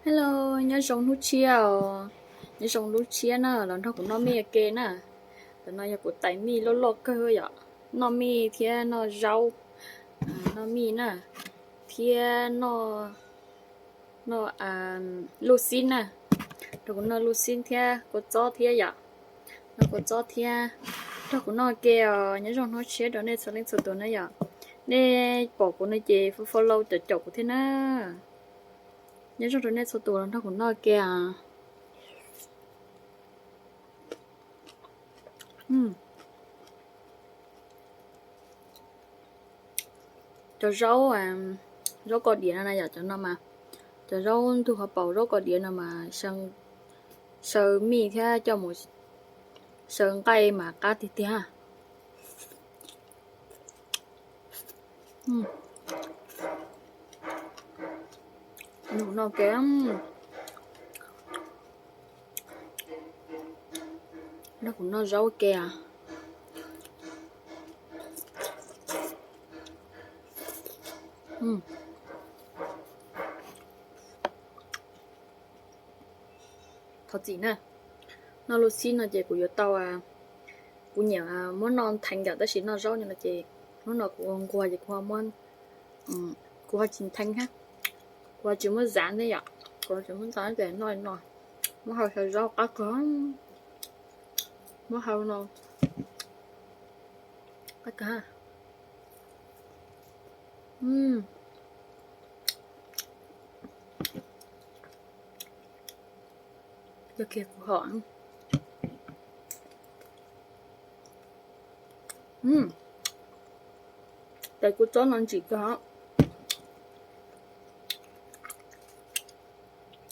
Hello, nyob zoo hnub tshiab os. Nyob zoo hnub tshiab na, los nrog kuv noj mij ua ke na. Ntawm no yog kuv tais mij loj loj kawg yom. Noj mij thiab noj zaub, noj mij na, thiab noj, noj luj xib na. Nrog kuv noj luj xib thiab kua txob thiab yom. Noj kua txob thiab. Nrog kuv noj ua ke os. Nyob zoo hnub tshiab rau nej txhua leej txhua tus na yom. Nej pom kuv no ces follow caum caum kuv thiab na. Nyob zoo rau nej txhua tus los nrog kuv noj ua ke os. Cov zaub, zaub koj diav no na yom, cov no mas, cov zaub ntug hauv paus zaub koj diav no mas saw mij thiab coj mus saw nqaij mas qab tiag tiag. No ke, nrog kuv noj zaub ke. Thov txim na, noj luj xib no ces kuv yuav tau, kuv nyiam muab noj ntheev yom, tab sis noj zaub no ces hnub no kuv nquag ces kuv ho muab, kuv ho tsis ntheev hab, kuv ho tsis muab zav thiab yom, kuv ho tsis muab zav ces noj no, muab hau xyaw zaub qab kawg, muab hau no qab kawg. Yog kiag kuv hom. Tais kua txob no ntsim kawg.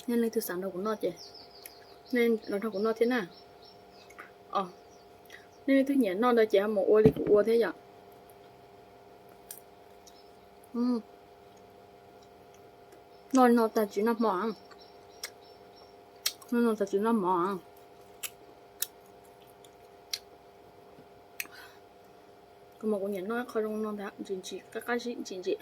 Nej leej twg xav nrog kuv noj ces nej los nrog kuv noj thiab na. Nej leej twg nyiam noj ntawd ces ho mus ua li kuv ua thiab yom. Noj no tag tsis noj hmo, noj no tag tsis noj mov. Kuv mas kuv nyiam noj qho zoo no ntag, ntsim ntsim qab qab zib ntsim ntsim.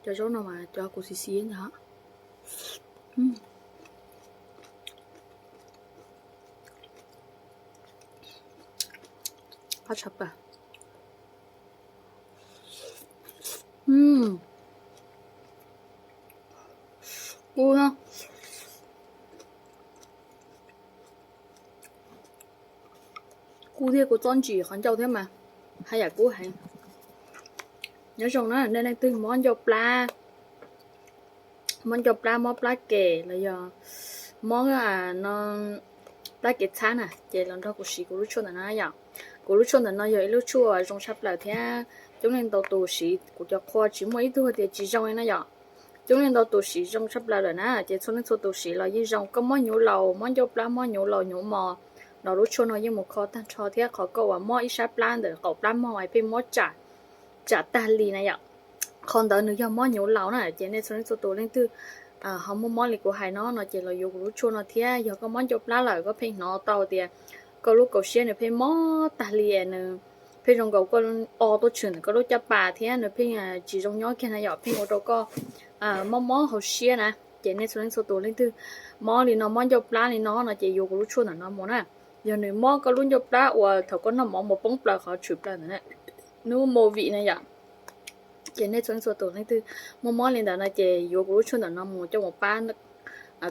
Cov zaub no mas cov kuv xis xis ntag. Qab tshaj plaws. Kub, kub thiab kua txob ntsim qhov ncauj thiab mas haj yam kub heev. Nyob zoo na, nej leej twg mob ncauj plab, mob ncauj plab, mob plab kem los yog mob no plab kev txhab na ces los nrog kuv siv kuv lub tshuaj ntawm no yom. Kuv lub tshuaj ntawm no yog ib lub tshuaj zoo tshaj plaws thiab coob leej ntau tus siv, kuv cov qhua tsis muaj ib tug tias tsis zoo li na yom. Coob leej ntau tus siv zoo tshaj plaws lawm na ces txhua leej txhua tus siv los yeej zoo. Koj mob hnyuv laus, mob ncauj plab, mob hnyuv laus hnyuv mos los lub tshuaj no yeej mus kho tag nrho thiab qhov koj uas mob ib sab plab ntawm qaum plab mog es pheej mob tsam, tsam tag li na yom. Qhov ntawd nws yog mob hnyuv laus na ces nej txhua leej txhua tus leej twg ho muaj mob li kuv hais no no ces los yuav kuv lub tshuaj no thiab. Yog koj mob ncauj plab lawm koj pheej hnov tau tias koj lub kaus siab nws pheej mob tag li, nws pheej zoo nkaus koj o tuaj tshwm ntawm koj lub caj pas thiab nws pheej tsis zoo nyob kiag na yom, pheej ua rau koj mob mob hauv siab na. Ces nej txhua leej txhua tus leej twg mob li no, mob ncauj plab li no no ces yuav kuv lub tshuaj ntawm no mus na. Yog nws mob koj lub ncauj plab uas thaum koj noj mov mus poob plaws qhov tshwm plaws ntawd na, hnub movie na yom. Ces nej txhua leej txhua tus leej twg muaj mob li ntawd no ces yuav kuv lub tshuaj ntawm no mus coj mus pab,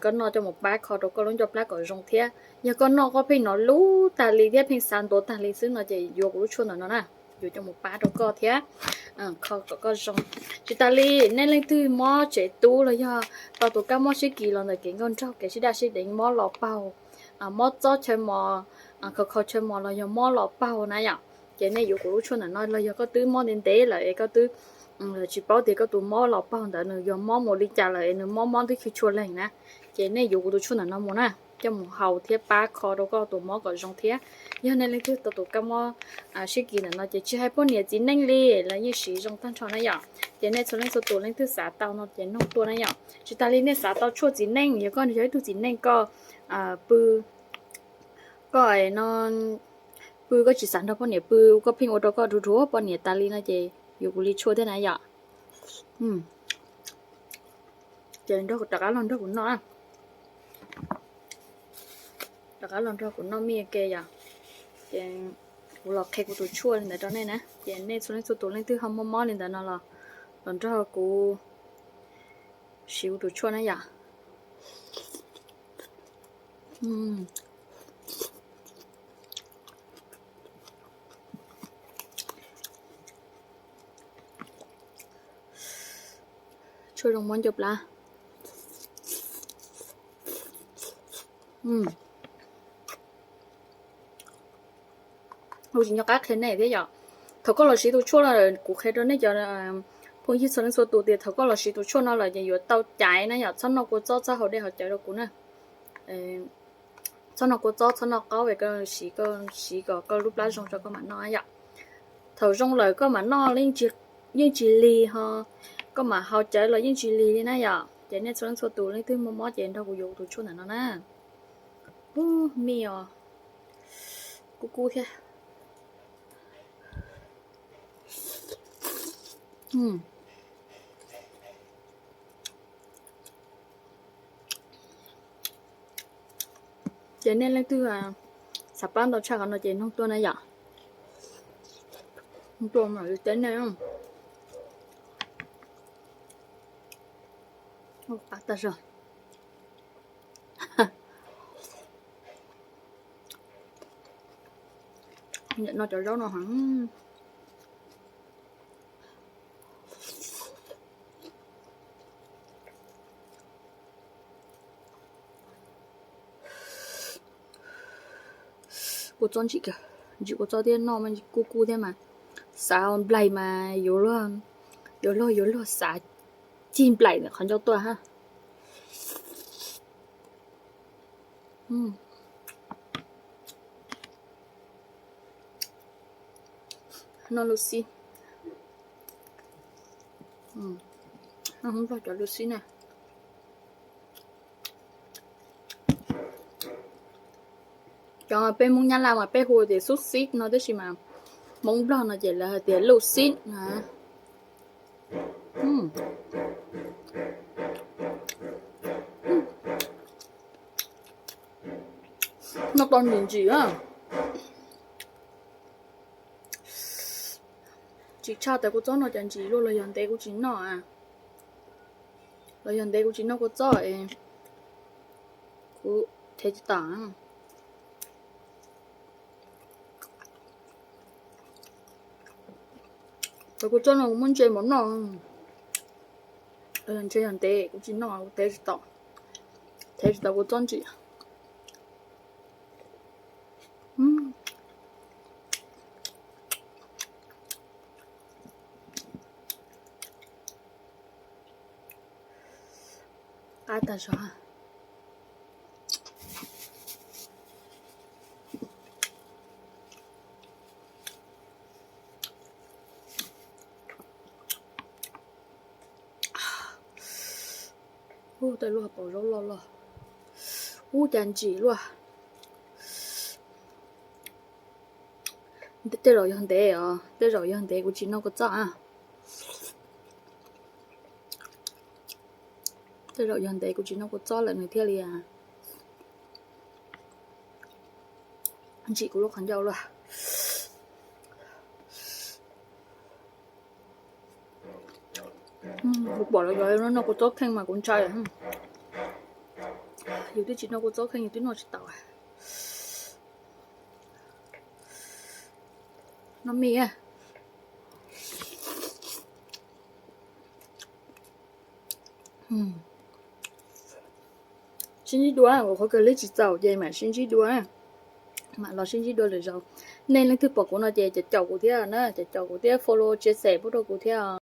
koj noj coj mus pab kho rau koj lub ncauj plab kom zoo thiab. Yog koj noj koj pheej hnov lub tag li thiab pheej xav ntuav tag li xwb no ces yuav kuv lub tshuaj ntawm no na, yuav coj mus pab rau koj thiab kho kom koj zoo. Tsis tas li, nej leej twg mob tsev tub los yog tau tus kab mob sib kis los ntawm kev nkauj nraug, kev sib daj sib deev, mob los paug, mob txob chaw mos, khaus khaus chaw mos los yog mob los paug na yom, ces nej yuav kuv lub tshuaj ntawm no. Los yog koj twb mob ntev ntev lawm es koj twb tsis paub tias koj tus mob los paug ntawd nws yog mob mus li cas lawm es nws mob mob twb chwv tshua leeg na, ces nej yuav kuv tus tshuaj ntawm no mus na. coj mus haus thiab pab kho rau koj tus mob kom zoo thiab. Yog nej leej twg tau tus kab mob sib kis ntawm no ces tsis hais poj niam txiv neej li los yeej siv zoo tag nrho na yom. Ces nej txhua leej txhua tus leej twg xav tau no ces nug tuaj na yom. Tsis tas li nej xav tau tshuaj txiv neej, yog koj yog ib tug txiv neej koj pw, koj no pw koj tsis xav nrog poj niam pw, koj pheej ua rau koj dhuav dhuav poj niam tas li no ces yuav kuv li tshuaj thiab na yom. Ces rov qab los nrog kuv noj, rov qab los nrog kuv noj mij ua ke yom. Ces kuv los qhia kuv tus tshuaj li ntawd rau nej na, ces nej txhua leej txhua tus leej twg ho muaj mob li ntawd no los, los nrog kuv siv kuv tus tshuaj na yom. Tshuaj zoo mob ncau plab. Kuv tsis nco qab qhia nej thiab yom. Thaum koj los siv tus tshuaj no, kuv qhia rau nej cov phooj ywg txhua leej txhua tus tias thaum koj los siv tus tshuaj no lawm ces yuav tau caiv na yom, txhob noj kua txob txhob haus dej haus cawv rau kuv na. Txhob noj kua txob txhob noj qaub, koj siv, koj siv kom koj lub plab zoo tso koj mam noj yom. Thaum zoo lawm koj mam noj yeej tsis lig ho, koj mam haus cawv los yeej tsis lig li na yom. Ces nej txhua leej txhua tus leej twg muaj mob ces nrog kuv yuav tus tshuaj ntawm no na. Ub, mij os, kub kub thiab. Ces nej leej twg xav pab ntau tshaj qhov no ces nug tuaj na yom. Nug tuaj mam li teb nej. Qab tag zog. Nim no cov zaub no heev. Kua txob ntsim, ntsim kua txob thiab noj mas kub kub thiab mas, xav nplaig mas yuav luag, yuav luag, yuav luag xav cig nplaim ntawm qhov ncauj tuaj hab. Noj lub xib, noj Hmoob Nplog cov lub xib na. Cov peb Hmoob Nyab Laj mas peb hu tias xub xib no tab sis mas Hmoob Nplog no ces lawv hais tias luj xib na. Noj tau ntsim ntsim a. Ntsim tshaj tas kua txob no cas ntsim luaj, los yog ntev kuv tsis noj, los yog ntev kuv tsis noj kua txob es kuv thev tsis tau. Cov kua txob no kuv muab ntse mus noj, ntshe yog ntev kuv tsis noj kuv thev tsis tau, thev tsis tau kua txob ntsim. Qab tag zog. Ub, tej lub hauv paus zaub loj loj. Ub, cas ntsim luaj. Tej zaum yog ntev os, tej zaum yog ntev kuv tsis noj kua txob a. Tej zaum yog ntev kuv tsis noj kua txob lawm nws thiaj li ntsim kuv lub qhov ncauj luaj. Kuv pom lawv noj kua txob kheej mas kuv ntshai. Yus twb tsis noj kua txob kheej yus twb noj tsis tau. Noj mij. Sib ntsib dua, kuv qhov kawg li tsis txaus ces mam sib ntsib dua. Mam los sib ntsib dua lwm zaus. Nej leej twg pom kuv no ces caum caum kuv thiab na, caum caum kuv thiab, follow, chia sẻ pub rau kuv thiab.